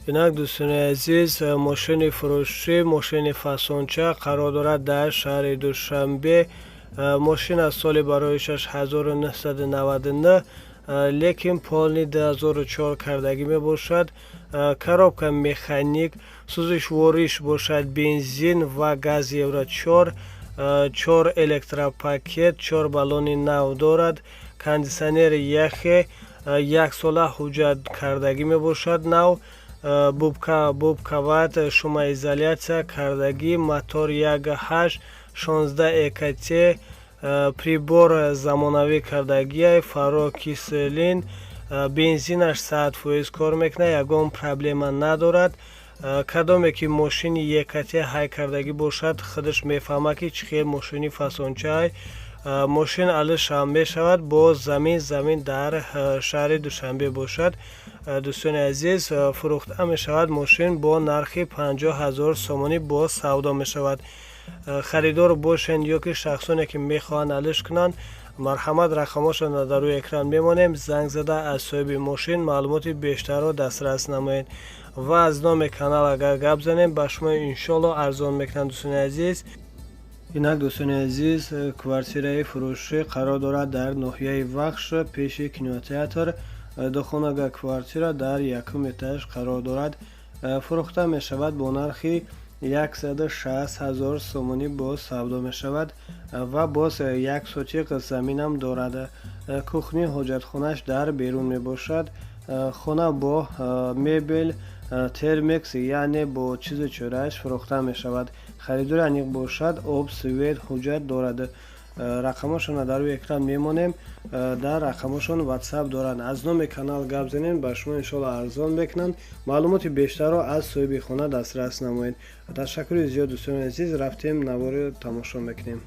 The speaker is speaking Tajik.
Инак, дӯстони азиз, мошини фурӯшӣ, мошини фасонча қарор дорад дар шаҳри Душанбе. Мошин аз соли бароишаш 1999, лекин полный 2004 кардагӣ мебошад. Коробка механик, сӯзишвориш бошад бензин ва газ Евро 4, чор электропакет, чор баллони нав дорад, кондитсионери яхе, яксола ҳуҷҷат кардагӣ мебошад, нав бубкават, шумоизолятсия кардагӣ, мотор 1.8, 16 ЭКТ, прибор замонавӣ кардагиай, фаро кислин, бензинаш 100% кор мекунад, ягон проблема надорад. Кадоме ки мошини ЕКТ ҳай кардагӣ бошад, худаш мефаҳмад, ки чӣ хел мошини фасончаай. Мошин алишам мешавад бо замин, замин дар шаҳри Душанбе бошад. Дӯстони азиз, фурӯхта мешавад мошин бо нархи 50 000 сомонӣ, боз савдо мешавад. Харидор бошанд ё ки шахсоне ки мехоҳанд алиш кунанд, марҳамат, рақамҳошонро дар рӯи экран мемонем, занг зада аз соҳиби мошин маълумоти бештарро дастрас намоед ва аз номи канал агар гап занем, ба шумо иншоалло арзон мекунанд, дӯстони азиз. Инак, дӯстони азиз, квартираи фурӯшӣ қарор дорад дар ноҳияи Вахш, пеши кинотеатр. Духонага квартира дар якум этаж қарор дорад. Фурӯхта мешавад бо нархи 160 000 сомонӣ, боз савдо мешавад ва боз як сотиқ заминам дорад. Кухни, ҳоҷатхонааш дар берун мебошад. Хона бо мебел, термекс, яъне бо чизу чорааш фурӯхта мешавад. Харидори аниқ бошад, об, свет, ҳуҷҷат дорад. Рақамҳошонро дар рӯи экран мемонем, дар рақамҳошон Ватсап доранд. Аз номи канал гап занем, ба шумо иншоалло арзон мекунанд. Маълумоти бештарро аз соҳиби хона дастрас намоед. Ташаккури зиёд, дӯстони азиз. Рафтем, наворо тамошо мекунем.